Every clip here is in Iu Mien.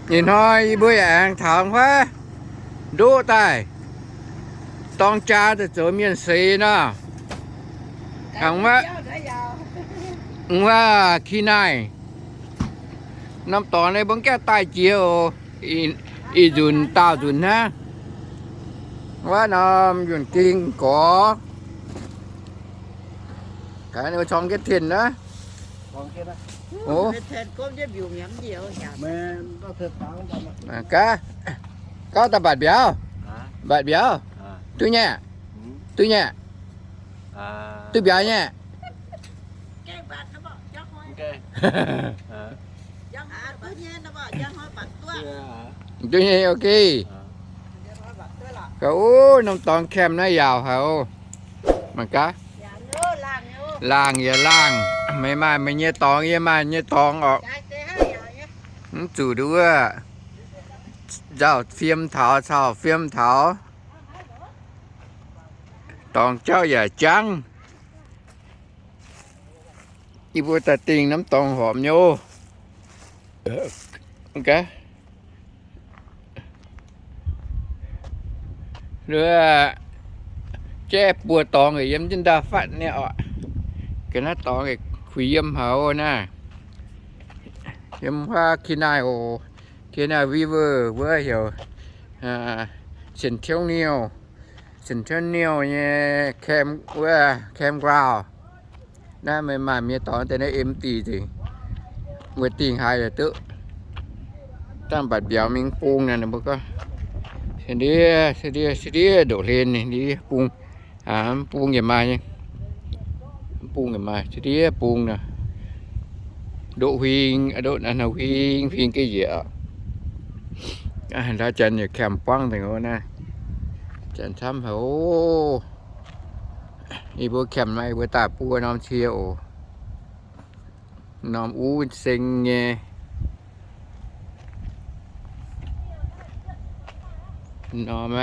Ih hnoi yie mbuo yaac aengx taux wuov ndoqv daaih, dorng jaa daaih zoux mienh seix nor. Aengx wuov, wuov Kenai norm dorngx naaiv mbuo gaengh daaih jiex oc. Ih nzunc daauh nzunc hnangv. Wuov norm yunh ging gorx. Cong jienv tien naaiv. Gaav, gaav daaih mbatc mbiauz. Mbatc mbiauz. Duqv nyei. Duqv nyei. Duqv mbiauz nyei. Duqv nyei, ok. Ga'uv norm dorngx camp naaiv yaauc haic oc. Mangc gaax. Laangh yaac laangh. Meih maaih meih nyei dorngx, yie maaih nyei dorngx orqc. Mv zuqc nduov wuov nzauh fiem taux, cau fiem taux. Dorngx jauv yaac jangv. Yie mbuo daaih dingh norm dorngx horpc nyei oc. Jaiv buo dorngx yiem jienv ndau fatv nyei orqc. Ga'naaiv dorngx kuh yiem haic naaiv. Yiem huaav Kenai oc. Kenai River wuov heuc Centennial, Centennial nyei camp, wuov campground. Naaiv meih maaih mienh dorngx deix naaiv empty nzengc. Mbuo dingh haaix yaac duqv. Dangh mbatc mbiauz mingh bung naaic, ninh mbuo gorngv, se ndiev, se ndiev, se ndiev ndoqc hlen ninh ndiev bung. Mv bung yaac maaih nyei. Mv bung yaac maaih, se ndiev bung nor. Ndoqc huing, ndoqc naaiv huing, huing ga'nyiec. Ndau janx yaac camp buangv nzengc oc naaiv. Janx camv haic oc. Yie mbuo camp naaiv yie mbuo daaih buo norm cie oc. Norm uv seng nyei. Norm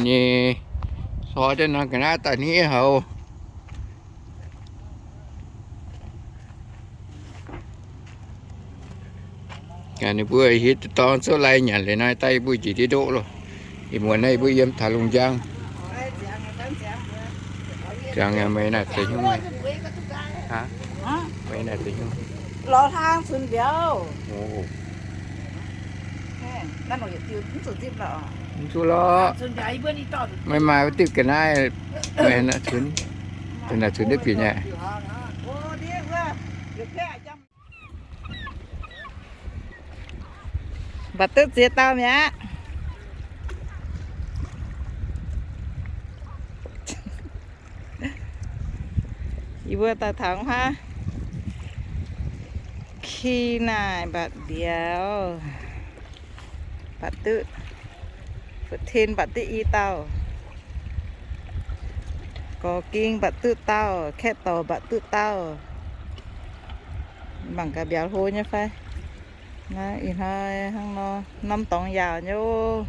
nyei. Soi daaih norm ga'naaiv daaih hniev haic. Ninh mbuo hiuv duqv dorngx cuotv lai nyanc liuz naaiv daaih yie mbuo njiec ndiev ndoqv loh. Ih muonz naaiv yie mbuo yiem taux lungh njang. Ziangx meih naaic deix nyungc. Meih naaic deix nyungc. Lorz hlang cunx mbiauz. Mv zuqc lorz. Meih maaih wuov diuh ga'naaiv, meih naaic cunx, naaic cunx duqv bieqc nyei. Mbatc duqv ziex dauh mi'aqv. Yie mbuo daaih taux huaav Kenai mbatc mbiauz, mbatc duqv, Fu^tin mbatc duqv i dauh, Gorx Ging mbatc duqv dauh, Kaeqv Dorc mbatc duqv dauh. Mangc gaax mbiauz hlo nyei fai. Naaiv ih hnoi hnangv nor, norm dorngx yaauc nyei oc.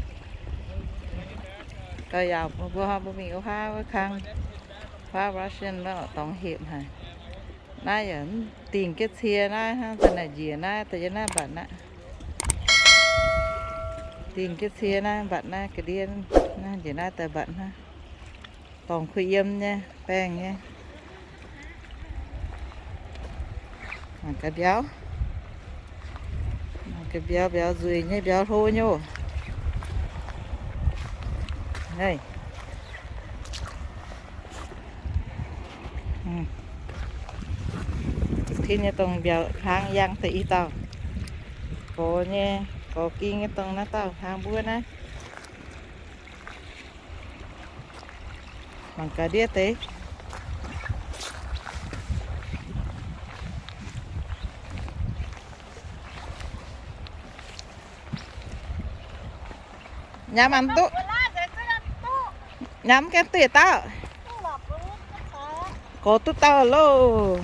Gauh yaauc mbuo hnoi mbuo mingh wuov huaav wuov kang, huaav Russian wuov dorngx hepc haic. Naaiv yaac dingh jienv cie naaiv hnangv, da'naaiv njiec naaiv, da'naaiv mbatc naaiv. Dingh jienv cie naaiv mbatc naaiv ga'ndiev, naaiv njiec naaiv daaih mbatc naaiv. Dorngx kuh yiem nyei, baengh nyei. Mangc gaax mbiauz. Mangc gaax mbiauz, mbiauz nzueic nyei, mbiauz hlo nyei oc. Tin nyei dongh mbiauz hlang yangh deix i dauh. Gorx nyei, Gorx Ging nyei dongh naaiv dauh hlang mbuov naaiv. Mangc gaax ndiev deix. Nyaam mv duqv. Nyaam mv gaengh duqv yietc dauh. Gorx duqv dauh loh.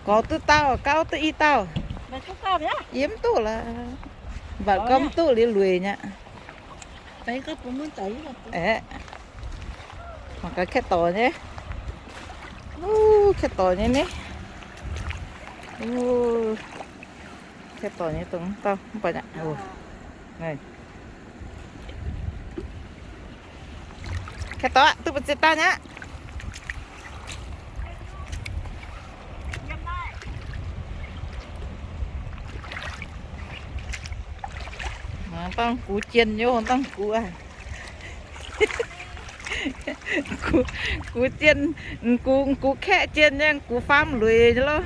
Gorx duqv dauh, gauv duqv i dauh. Yie mv duqv lorqc. Mbatc gorngv mv duqv liuz lueic nyei. Aeqv, mangc gaax Kaeqv Dorc nyei. Kaeqv Dorc nyei ni. Kaaix dorc nyei dongh dauh mv baac aqv. Kaaix dorc duqv mbu'ziex dauh nyei aqv. Dangh gux jien nyei, dangh gux aqv. Gux, gux jien, gux, gux kaeqv jien nyei, gux faam lueic nyei lorqc.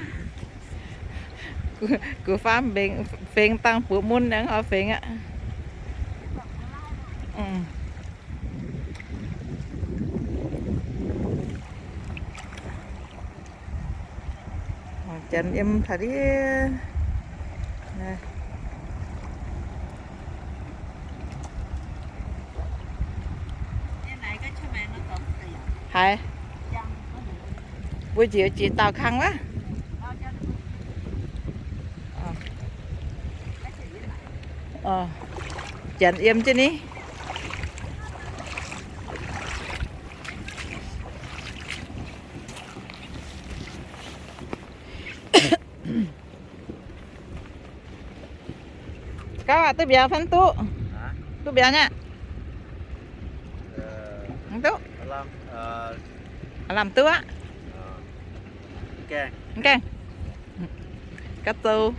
Gux, gux faam mbengx, fengx dangh buoz mun nyei, oix fengx aqv. Janx yiem taux ndiev. Haiz, mbuo njiec jiex daauh kang wuov. Janx yiem jienv ni. Gauv aqv, duqv mbiauz fai mv duqv? Duqv mbiauz nyei aqv? Mv duqv. Aav lamh duqv aqv. Mv gaengh. Gauv zoux.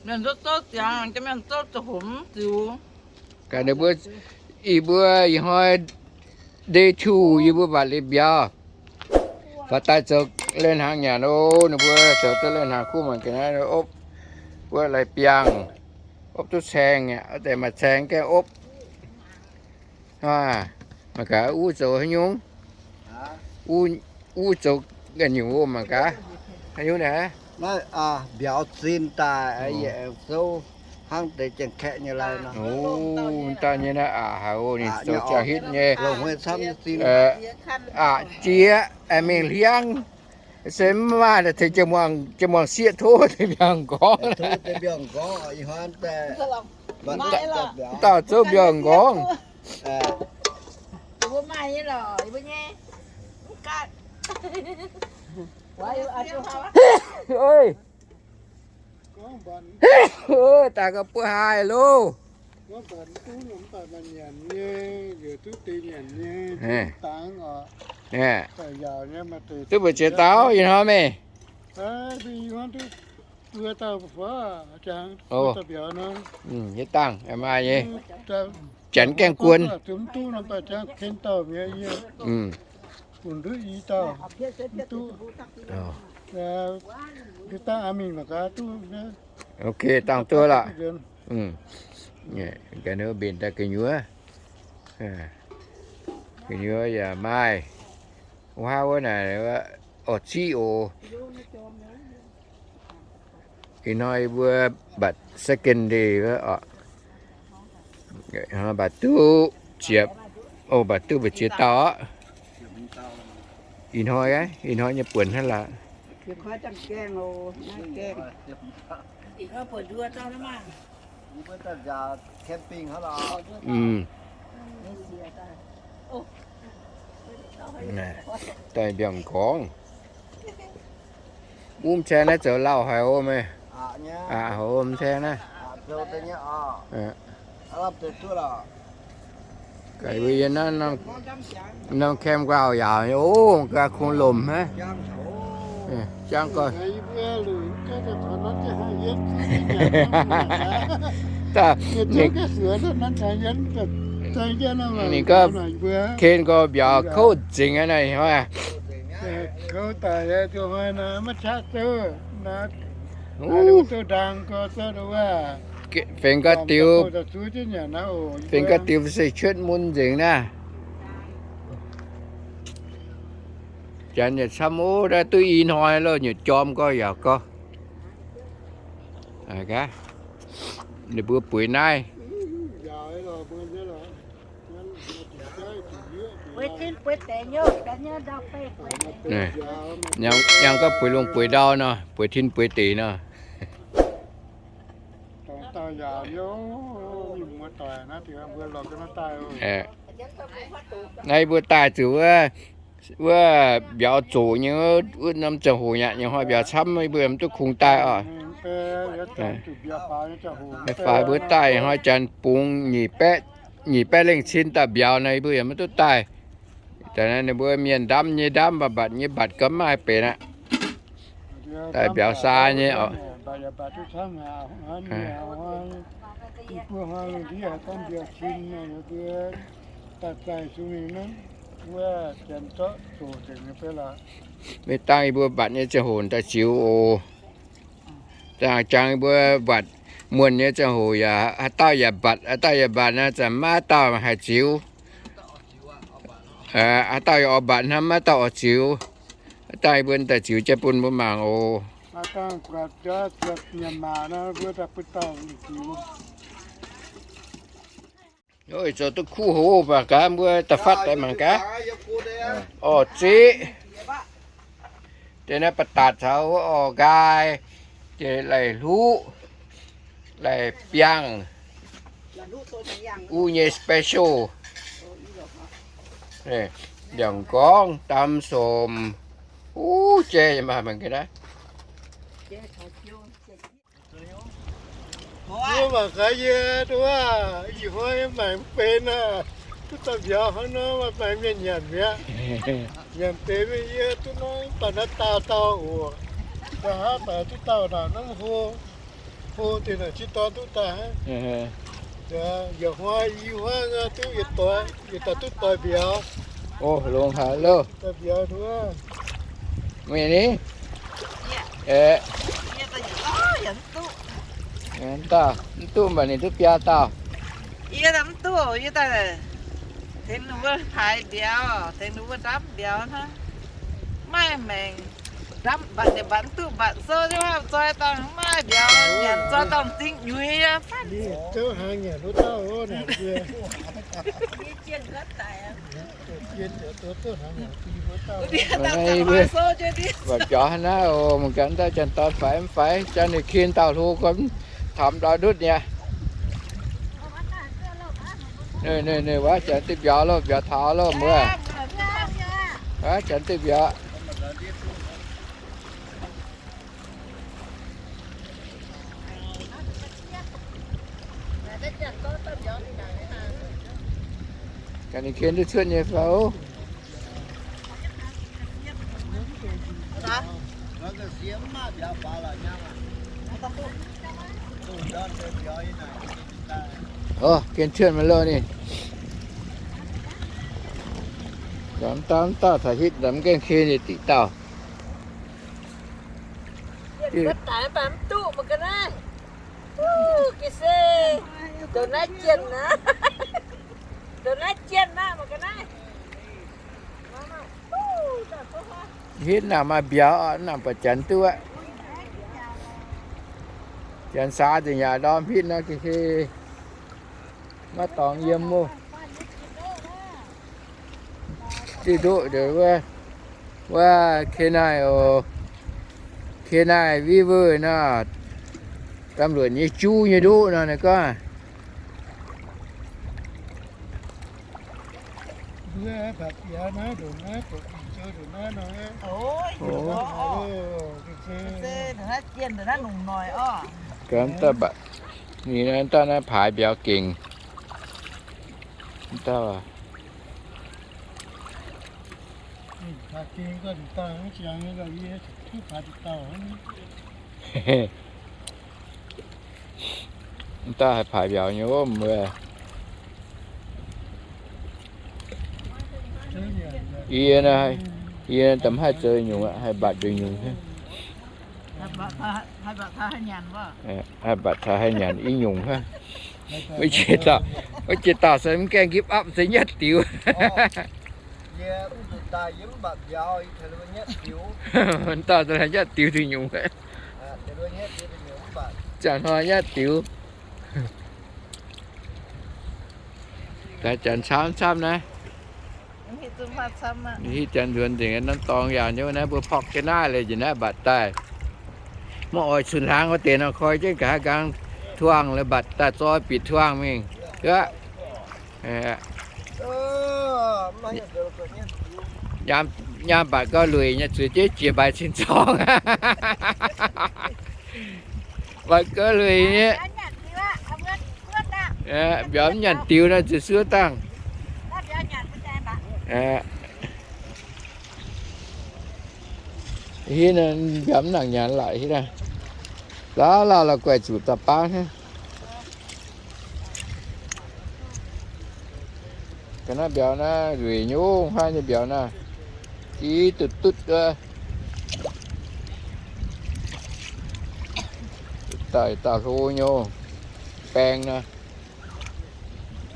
Mienh zouv zouv ziangx, mienh zouv zouv ziangx hopv mv ziux. Gaax ninh mbuo, yie mbuo ih hnoi day two, yie mbuo mbatc liuz mbiauz, faaux daaih zoux lai-hnaangx nyanc oc. Ninh mbuo zoux duqv lai-hnaangx kuv mangc gaax naaiv opv, wuov lai-biangh, opv duqv caeng aqv, deix maaih caeng gaengh opv. Mangc gaax wuov zoux haaix nyungc? Wuov zoux ganh nyungc mangc gaax. Haaix nyungc naaiv? Naaiv mbiauz zinh daaih, souv hnangv deix Janx-Kaeqv nyei lai nor. Daaih nyei naaiv aqc haic oc, ninh zoux ziangh hitv nyei. Aqc jieqv, mingh hliangv. Se mv maaih tengx jienv muangx sieqv tov deix mbiauz nqorngv. Dauh zouv mbiauz nqorngv. Daaih gauh buov haaix loh. Duqv mbu'ziex dauh ih hnoi meih? Hietv dangh maaih nyei. Janx gaengh guon. Ok, dangh duqv lorqc. Ga'naaiv mbenc daaih gu'nyuoz. Gu'nyuoz yaac maaih. Wuov naaic orv ziqv oc. Ih hnoi mbuo mbatc second day oc. Mbatc duqv ziepc, mbatc duqv mbu'ziex dauh oc. Ih hnoi, ih hnoi nyei buonc hnangv lorqc. Daaih mbiauz nqorngv. Mv ceng naaiv zoux lauh haic oc meih. Aqc haic oc, mv ceng naaiv. Gaax mbuo yiem naaiv norm campground yaac oc, gaax kungx lomc hnangv. Jangv gorx. Ninh gorngv ken gorx mbiauz kouv nzengc aqv naaiv hnoi. Fingx gorx diux, fingx gorx diux se cuotv mun nzengc naaiv. Janx yietc camv oc, naaiv duqv i hnoi loh, nyutc jorm gorx yaac gorx. Ninh mbuo bueix naaiv. Nyangx gorngv bueix lungh bueix ndau nor, bueix tin bueix deic nor. Naaiv mbuo daaih zuqc wuov, wuov mbiauz zoqc nyei wuov norm ziangh hoc aqv, nyei hnoi mbiauz camv, yie mbuo yaac mv duqv kungx daaih oc. Faix mbuo daaih hnoi janx bungx nyic baeqv, nyic baeqv lengh cin daaih mbiauz nor, yie mbuo yaac mv duqv daaih. Daaih naaiv ninh mbuo mienh ndamv nyei ndamv, mbatc mbatc nyei mbatc, gomv maiv benx aqv. Daaih mbiauz saa nyei oc. Maiv dangh yie mbuo mbatc nyei ziangh hoc daaih ziux oc. Dangh jangx yie mbuo mbatc muonh nyei ziangh hoc yaac haaix dauh yaac mbatc, haaix dauh yaac mbatc naaiv, zanc maiv dauh haih ziux. Haaix dauh yaac oix mbatc hnangv, maiv dauh oix ziux. Haaix dauh yie mbuo daaih ziux jienv bun mbuo mangc oc. Zoux duqv kuv hov mangc gaax, mbuo da'fatv daaih mangc gaax. Orv, ziqv. Deix naaiv ba'datc caux orv nqaai, deix lai-hluqv, lai-biangh, uv nyei special. Ndiangx-gorngv, dam-somc, uv jai maaih mangc gaax naaiv. Mbuo mangc gaax yie duqv aav, ih hnoi maengx mv benx aav, duqv daaih mbiauz hnangv nor, maaih mienh nyanc mi'aqv. Nyanc deix mingh yie duqv nor, mv baac naaiv daauh dauh oc. Nqa'haav baac duqv dauh naaic norm hlo, hlo deix naaic ciev dorn duqv daaih hnangv. Yaac hnoi i huaav duqv yietc doix, yietc dauh duqv doix mbiauz. Longx haic loh. Doix mbiauz duqv. Mienh ni? Aeqv, mv duqv mv baac ninh duqv biaa dauh. Yie mv duqv, yie daaih tengx ninh mbuo haaix mbiauz, tengx ninh mbuo ndamv mbiauz hnangv. Maaih maengc ndamv mbatc nyei mbatc mv duqv mbatc sou, zoi dangh maaih mbiauz nyanc zoi dangh zingh nyuiz aqv. Mbuo mbatc biaux hnangv naaiv oc, mangc gaax dauh janx-dorn faix mv faix, janx ninh kin dauh hlo gormx, taux ndau ndutv nyei. Ninh, ninh, ninh wuov janx duqv mbiauz loh, mbiauz taux loh mbuo. Wuov janx duqv mbiauz. Ganh ninh kin duqv cuotv nyei fai? Ov, kin cuotv maiv loh ninh. Mv dauh, mv dauh taux hitv mv gaengh kin nyei diqc dauh. Mv daic mv baac mv duqv mangc ga'naaiv. Ga'se, ndongc naaiv jienh aqv. Ndongc naaiv jienh aqv, mangc ga'naaiv. Hitv naaic maaih mbiauz oc, naaic buatc janx duqv aqv. Janx saax nzengc yaac ndorm hitv nor, ga'se maiv dorngx yiem oc. Diuh ndoqv ndongc wuov, wuov K nine oc, K nine River nor, ตำรวจ nyei juv nyei ndoqv nor, ninh gorngv. Gaax, mv daaih, ninh naaiv daaih naaiv paaix mbiauz gengh. Mv daaih. Mv daaih haih paaix mbiauz nyei wuov mbuo. Yie, yie da'mv haih zoux nyungc aqv, haih mbatc nduqc nyungc. Haih mbatc caux haih nyanc i nyungc hnangv. Wuov jiex dauh, wuov jiex dauh se mv gaengh give up se nyatv diux. Dauh se nyatv diux nduqc nyungc. Ziangh hnoi nyatv diux. Daaih janx camv camv naaiv. Hitv janx nzuonx nzengc, norm dorngx yaauc nyei naaiv, mbuo porv jienv naaiv leiz njiec naaiv mbatc daaih. Maiv oix cunx hlang wuov deix nor, koi jienv nqa'haav nqaang tuangh, la'mbaac daaih zoi bieqc tuangh mingh. Aa, nyaam mbatc gauh lueic nyei, zueiz jienv jiex mbaix cin-zorng. Mbatc gauh lueic nyei. Mbiauz mv nyanc diux nor, zueiz suov dangh. Hiuv, mbiauz mv nangc nyanc laic hiuv. Lauh lauh la'guaih zuqc da'baang hnangv. Ga'naaiv mbiauz naaiv nzueic nyungc, haaix nyei mbiauz naaiv, div duqv dutv wuov. Daaih dauh hlo nyei, baeng naaiv,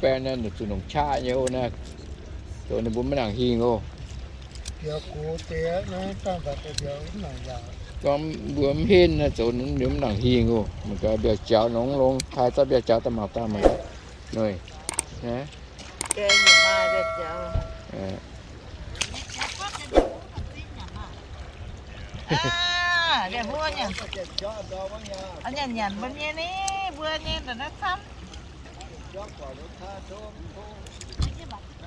baeng naaiv zuqc longc qaqv nyei oc naaiv. Zoux ninh mbuo maiv nangc hingh oc. Gorngv mbuo mv henv naaiv zoux ninh mbuo mv nangc hingh oc. Mangc gaax mbiauz jaux nongx longx, taaih zorqv mbiauz jaux daaih mangc daaih mangc. Nui. Nyanc nyanc mbuo nyei ni, mbuo nyei ndongc naaiv camv.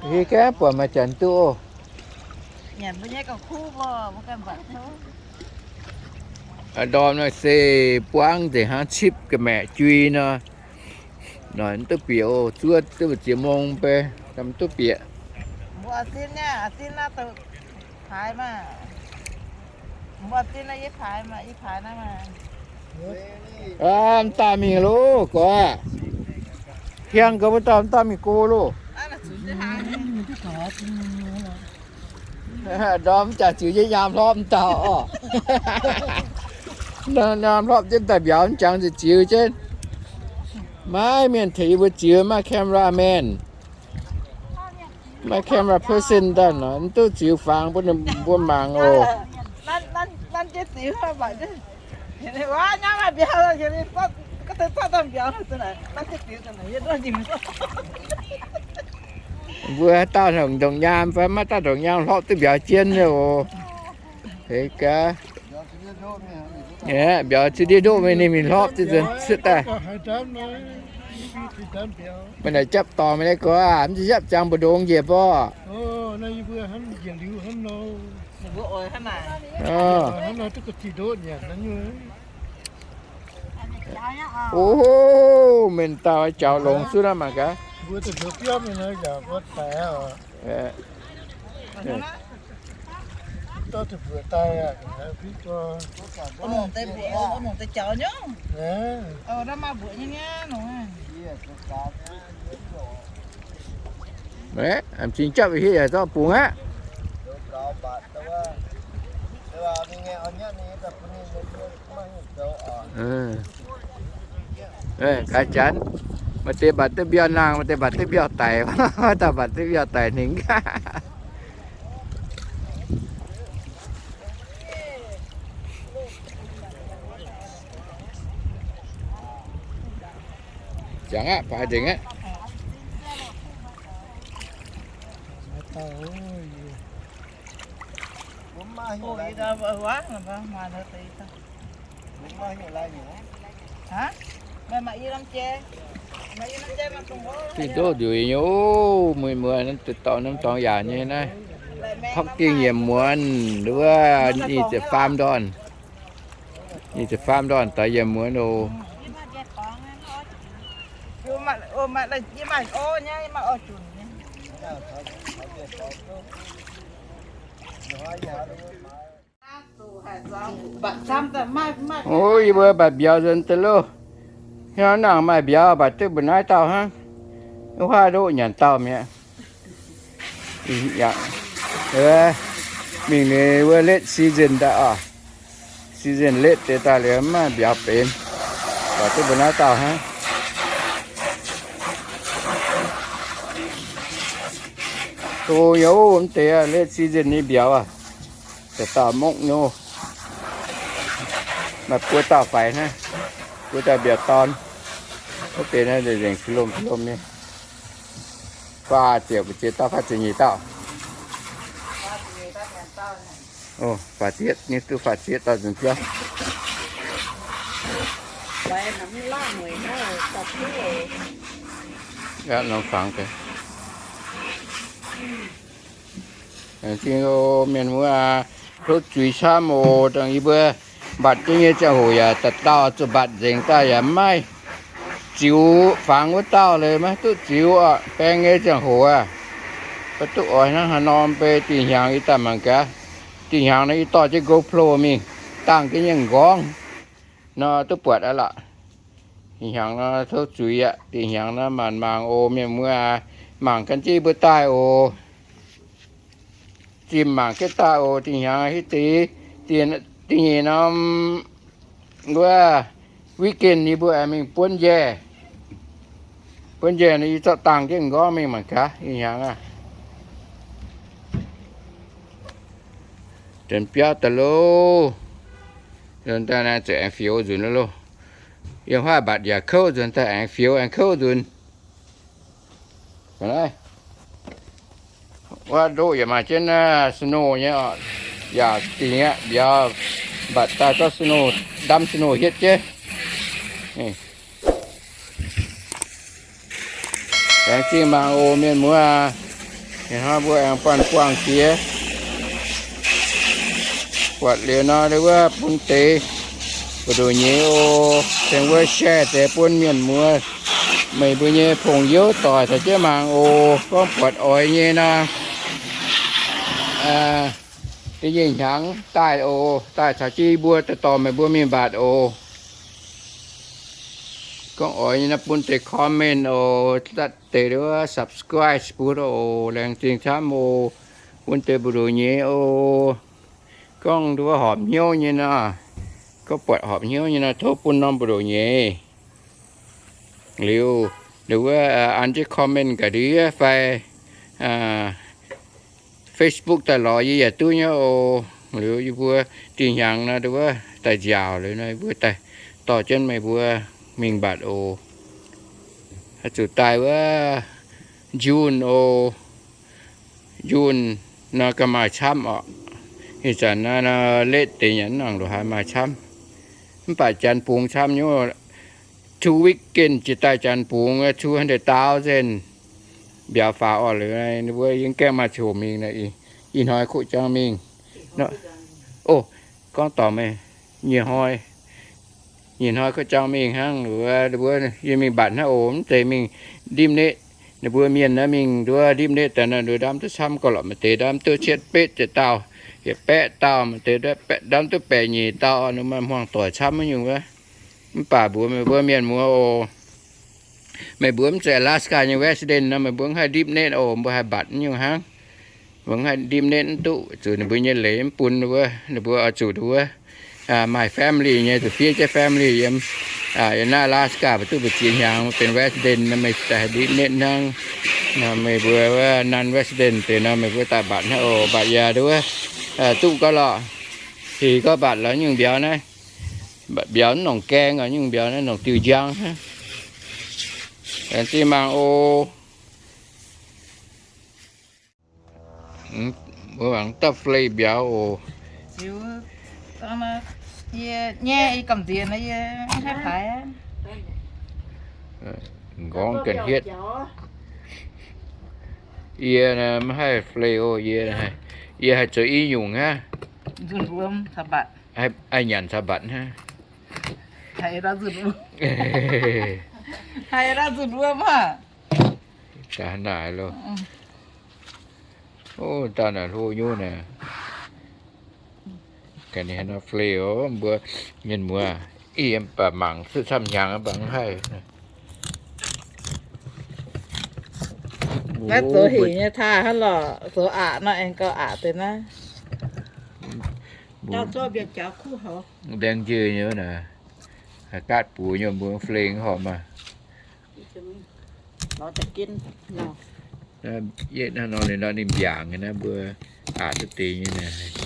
Hiuv gaax buatc maaih janx duqv oc. Nyanc mbuo nyei gauh kuv mbuo, mbuo ganh mbatc tov. Ndorm naaiv se buangv nzengc hnangv cipv ga'maeqc jui nor. Noic mv duqv bieqc oc, zuov duqv mbu'ziex mong beiv, mv duqv bieqc. Mbuo zinh nyei, zinh naaiv doqc paaix maah. Mbuo zinh naaiv yie paaix maah, yie paaix naaiv maah. Aa, mv daaih mingh loh, gorx aqv. Hiang gaax mbuo dauh mv daaih mingh go loh. Ndorm mv jangx ziux jienv nyaam hlopv mv dauh oc. Nyaam hlopv jienv daaih mbiauz mv jangx ziux jienv. Maiv mienh tengx yie mbuo ziux, maiv camera man, maiv camera person daaih nor, mv duqv ziux fangx bun ninh mbuo mangc oc. Mbuo haaix dauh ndongc nyaam fai maiv dauh ndongc nyaam hlopv duqv mbiauz jienv nyei oc. Heix gaax. Mbiauz ciex ndiev ndoqv mingh, ninh mingh hlopv duqv nzuonx cuotv daaih. Meih naaic japv dorngc meih nyei gorx, mv zeiz japv ziangx mbu'ndongx njiec borqv. O, mienh dauh jaux longx cuotv aqv mangc gaax. Mv cing japv hieh yaac zorqv bungx aqv. Gaax janx, maaih deix mbatc duqv mbiauz nangh, maaih deix mbatc duqv mbiauz daic, maaih dauh mbatc duqv mbiauz daic hningx. Jangx aqv, paaix nzengc aqv. Duqv ndoqv ndueic nyei, mueiz mueiz naaiv dorngx norm dorngx yaac nyei naaiv. Hopv gengh yietc muonz wuov, nyic ziepc faam ndorn. Nyic ziepc faam ndorn daaih yietc muonz oc. O, yie mbuo mbatc mbiauz nzuonx deix loh. Hnangv nangc maaih mbiauz mbatc duqv mbu'naaiv dauh hnangv. Wuov haav ndoqv nyanc dauh mi'aqv. Mingh ninh wuov late season daaih oc. Season late deix daaih liuz mv maaih mbiauz benx. Mbatc duqv mbu'naaiv dauh hnangv. Go nyei mv deix late season nyei mbiauz aac. Daaih dauh mokv nyei. Maaih buo dauh faix hnangv. Buo dauh mbiauz dorn. Wuov deix naaiv nzengc fih lomh fih lomh nyei. Faah ziepc, ziex dauh, faah ziepc nyeic dauh. O, faah ziepc nyei duqv faah ziepc dauh nzunc biauv. Laengz zingh oc, mienh muoz aac, tov zuiz camv oc. Dongh yie mbuo mbatc jienv nyei ziangh hoc yaac dauh dauh zuqc mbatc nzengc daaih yaac maiv ziux fangx wuov dauh leiz, maiv duqv ziux oc. Baeng nyei ziangh hoc aac, maiv duqv oix hnangv haaix norm bei. Dinh hnyangx yie daaih mangc gaax. Dinh hnyangx nor yie dorh jienv GoPro mingh dangh jienv nyei m'nqorngv nor duqv buatc aqv lorqc. Dinh hnyangx nor tov zuiz aqv. Dinh hnyangx nor maanc mangc oc, mienh muoz aac, mangc ganh jienv mbuo daaih oc. Zimh mangc jienv daaih oc. Dinh hnyangx hitv deix, dinh nyeic norm wuov weekend yie mbuo aengx mingh buonv njaih. Buonv njaih nor yie zorqv dangh jienv m'nqorngv mingh mangc gaax. Dinh hnyangx aqv. Janx biauv daaih loh. Nzuonx daaih naaiv zuqc aengx fioux nzunc loh. Yiem huaav mbatc yaac kouv nzunc, daaih aengx fioux aengx kouv nzunc. Wuov ndoqv yaac maaih jienv snow nyei oc. Yaac dingc aqv, mbiauz mbatc daaih zorqv snow, ndamv snow hietv jienv. Laengz zingh mangc oc mienh muoz aac. Ih hnoi mbuo aengx buangh buangh jiex. Buatc liuz nor, wuov bun deix buoz-ndoqv nyei oc. Tengx wuov share deix bun mienh muoz, meih mbuo nyei pong youv doic caux jienv mangc oc. Gorngv buatc oix nyei nor, da'nyeic hnyangx daaih oc, daaih caux jienv yie mbuo dorh meih mbuo mingh mbatc oc. Gorngv oix nyei nor bun deix comment oc, zatv deix wuov subscribe bun oc. Laengz zingh camv oc, bun deix buoz-ndoqv nyei oc. Gorngv wuov horpc hnyouv nyei nor, gorngv buatc horpc hnyouv nyei nor, tov bun norm buoz-ndoqv nyei. Liuz, liuz wuov an jienv comment ga'ndiev fai Facebook daaih lorz yie yaac duqv nyei oc. Liuz yie mbuo dinh hnyangx nor, wuov daaih nziaauc liuz nor, yie mbuo daaih dorh jienv meih mbuo mingh mbatc oc. Zuqc daaih wuov June oc. June nor gauh maaih camv oc. Ih zanc naaiv letv deix nyanc nangc lo haaix maaih camv. Mv baac janx bungx camv nyei. Two weekend jiex daaih janx bungx two hundred thousand mbiauz faaux oc. Liuz ninh mbuo yiem gaengh maaih ziangh hoc mingh, ih hnoi kuv jangx mingh. Oc, gorngv dorngc meih, nyei hnoi, nyei hnoi kuv jangx mingh hnangv. Wuov ninh mbuo yie mingh mbatc hnangv oc, mv zeiz mingh ndipv netv. Ninh mbuo mienh naaiv mingh nduov ndipv netv daaih nor, nduov ndamv duqv camv gauh lorqc. Maaih deix ndamv duqv cietv betv ziepc dauh, yietc baeqv dauh, maaih deix ndamv duqv baeqv nyeic dauh, ninh maaih hmuangx doic camv nyungc wuov. Mv baac mbuox meih mbuo mienh muoz oc, meih mbuo mv zeiz Alaska nyei resident nor, meih mbuo mv haih ndipv netv oc, mbuo haih mbatc nyungc hnangv. Mbuo mv haih ndipv netv mv duqv, zuqc ninh mbuo nyei leiz mv bun wuov, ninh mbuo oix zuqc wuov maaih family nyei, zuqc fiev jienv family yiem, yiem naaiv Alaska mbuo duqv mbu'ziex hnyangx benx resident nor, meih daaih haih ndipv netv hnangv. Meih mbuo wuov non-resident deix nor, meih mbuo daaih mbatc hnangv oc. Mbatc yaac nduov, duqv gauh lorqc. Hec gorngv mbatc lorz nyungc mbiauz naaiv, mbiauz nongc gaeng oc, nyungc mbiauz naaiv nongc diuh njang hnangv. Laengz zingh mangc oc. Mbuo mangc daaih flei mbiauz oc. Ziux, yie nyei, yie gamh nziex nor, yie mv haih paaix. M'nqorngv ganh hietv. Yie mv haih flei oc. Yie, yie haih zoux i nyungc hnangv. Nzunc wuom caux mbatc. Haih nyanc caux mbatc hnangv. Haiz ndau nzunc wuom. Haiz ndau nzunc wuom aac. Daaih naaic loh. Ov, daaih naaic hlo nyungc naaic. Ga'naaiv nor flei oc, mbuo mienh muoz. Ih, mv baac mangc cuotv camv hnyangx mv baac mv haih. Naaiv zoux hec nyei taaih hnangv lorqc, zoux aqc nor aengx gauh aqc deix naaiv. Mbaeng njiec nyei naaic, haih gaatv buoz nyei mbuo fleng horpc maah. Yietv hnangv nor ninh nor ninh mbiaangc nyei naaiv mbuo aqc duqv deix nyei naaic.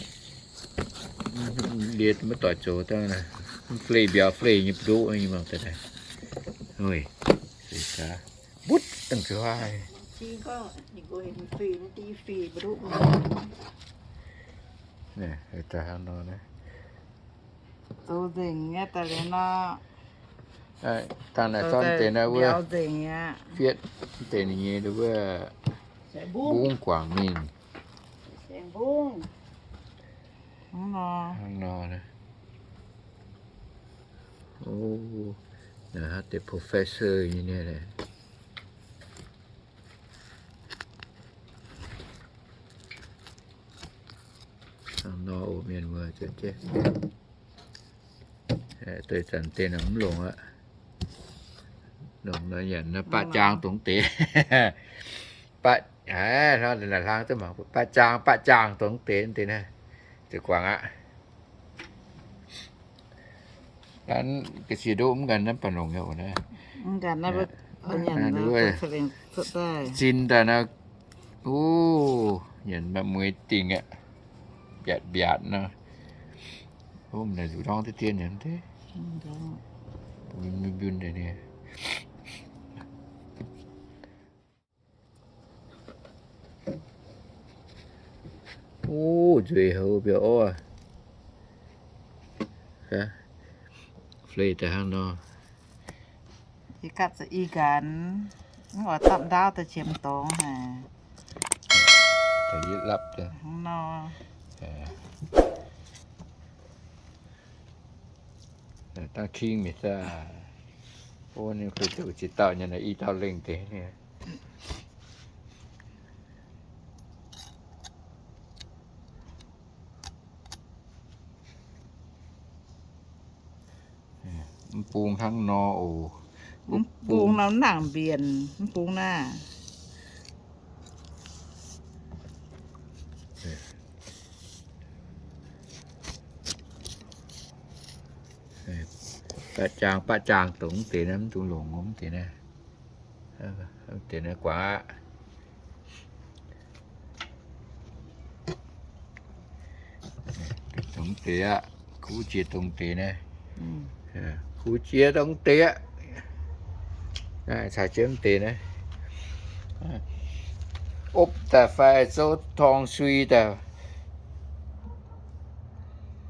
Liez maiv doic zoux dangh, mv flei mbiauz flei nyei mbu'ndoqv nyei mangc daaih. Mbutv dangh zuqc haaix. Zoux nzengc nyei daaih liuz nor. Dangh naaiv zorqv deix naaiv wuov fietv deix ninh nyei wuov mbungv guangc mingh. Hnangv nor, naaiv deix professor nyei. Hnangv nor oc mienh muoz, deix zanc deix nor mv longc aqv. Longc nor nyanc nor baqv jaang dongh deix. Baqv, haaix, hlang duqv mangc baqv jaang, baqv jaang dongh deix, deix naaiv zuqc guangc aqv. Ga'sie ndoqv mv ganh naaiv baac longc nyei oc naaiv. Zin daaih naaiv, o, nyanc maaih mueiz dingh aqv, mbiaatc mbiaatc nor. Naaic zuqc ndorngv deix dien nyei, mbiun mbiun deix nyei. O, nzueic houc mbiauz orv. Flei daaih hnangv nor. Yie gapv za'gengh, mv oix dapv ndaauv daaih qiemx dorngx haic. Hnangv nor. Dangh king mingh daaih. O, ninh kuh zuqc ziex dauh nyei, i dauh lengh deix nyei. Mv bung hnangv nor oc. Mv bung nor mv nangc mbienc, mv bung naaiv. Baqv jaang, baqv jaang dongh deix naaiv, mv dungx longc mv deix naaiv. Deix naaiv guangc aqv. Dongh deix aqv, kuv jiex dongh deix naaiv. Kuv jiex dongh deix aqv. Caux jienv mv deix naaiv. Opv daaih fai zouv torng sui daaih.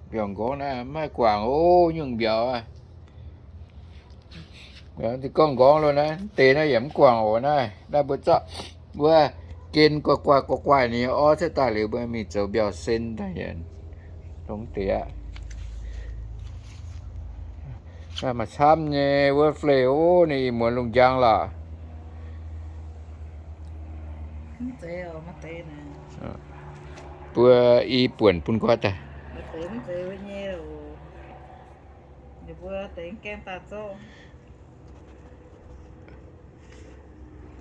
Mbiaauc nqorngv naaiv maiv guangc oc, nyungc mbiaauc aqv. Gorngv nqorngv lo naaiv, deix naaiv yaac mv guangc oc naaiv. Naaiv mbuo zorqv wuov gen guaix guaix guaix guaix ninh orv cuotv daaih liuz, mbuo mingh zoux mbiaauc sen daaih yaac dongh deix aqv. Maaih camv nyei wuov flei oc, ninh ih muonz lungh njang lorqc. Mbuo i buonc bun nqoi daaih. Mbuo deix gaengh daaih zorqv.